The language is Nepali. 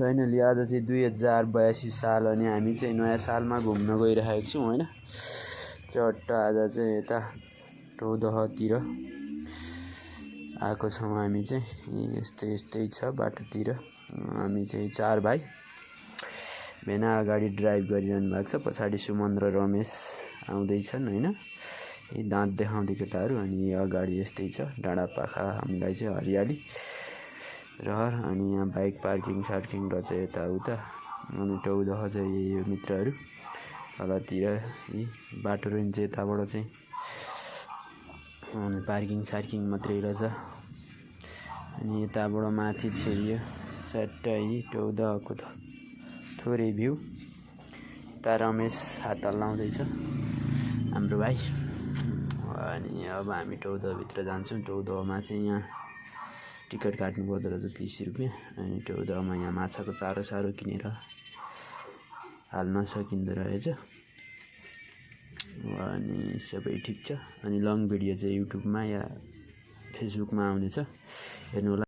फाइनली आज चाहिँ 2082 साल अनि हामी चाहिँ नयाँ सालमा घुम्न गइरहेको छौँ हैन। चट्ट आज चाहिँ यता टौदहतिर आएको छौँ हामी चाहिँ। यस्तै छ बाटोतिर। हामी चाहिँ 4 भाइ भेना अगाडि ड्राइभ गरिरहनु भएको छ। पछाडि सुमन र रमेश आउँदैछन् हैन। यी दाँत देखाउँदै केटाहरू। अनि अगाडि यस्तै छ डाँडापाखा हामीलाई चाहिँ हरियाली रहर। अनि यहाँ बाइक पार्किङ सार्किङ र चाहिँ यताउता। अनि टौदह चाहिँ यही हो मित्रहरू। तलतिर यी बाटो रहेछ यताबाट चाहिँ। अनि पार्किङ सार्किङ मात्रै रहेछ। अनि यताबाट माथि छिरियो चट्ट यी टौदहको थोरै भ्यू। यता रमेश हात हल्लाउँदैछ हाम्रो भाइ। अनि अब हामी टौदहभित्र जान्छौँ। टौदहमा चाहिँ यहाँ टिकट काट्नु पर्दो रहेछ 30 रुपियाँ। अनि टौदहमा यहाँ माछाको चारो सारो किनेर हाल्न सकिँदो रहेछ। अनि सबै ठिक छ। अनि लङ भिडियो चाहिँ युट्युबमा या फेसबुकमा आउनेछ, हेर्नु होला।